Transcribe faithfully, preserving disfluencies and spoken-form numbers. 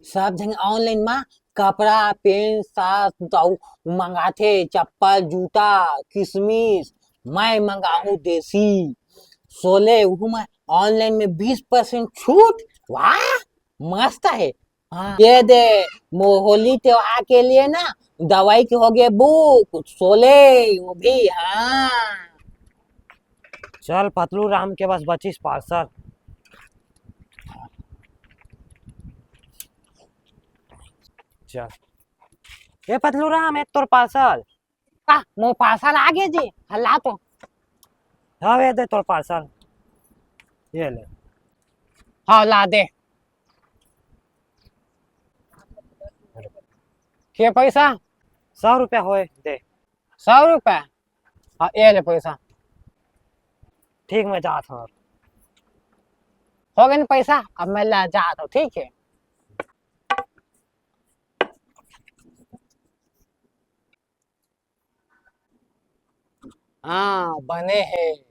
सब झन ऑनलाइन मा कपड़ा, पेंट, सास, दाऊ मंगाथे, चप्पल, जूता, किसमिस। मैं मंगाहूं देसी। सोले, उहू मैं ऑनलाइन में बीस परसेंट छूट। वाह, मस्त है। हाँ, ये दे, मो-, होली त्योहार के लिए ना दवाई के हो गए बुक, सोले, वो भी, हाँ। चल, पतलू राम के बस बचिस पार्सल। चल। ए पतलू राम, ए तोर पार्सल। का, मो पार्सल आ गए जी? हाँ, ला तो। हाँ, ये दे तोर पार्सल। ये ले। हाँ, ला दे। के पैसा? सौ रुपया होए, दे। सौ रुपया? हाँ, ये ले पैसा। ठीक, मैं जात हूँ। हो गए ना पैसा, अब मैं ला जात हूँ, ठीक है? हाँ, बने है।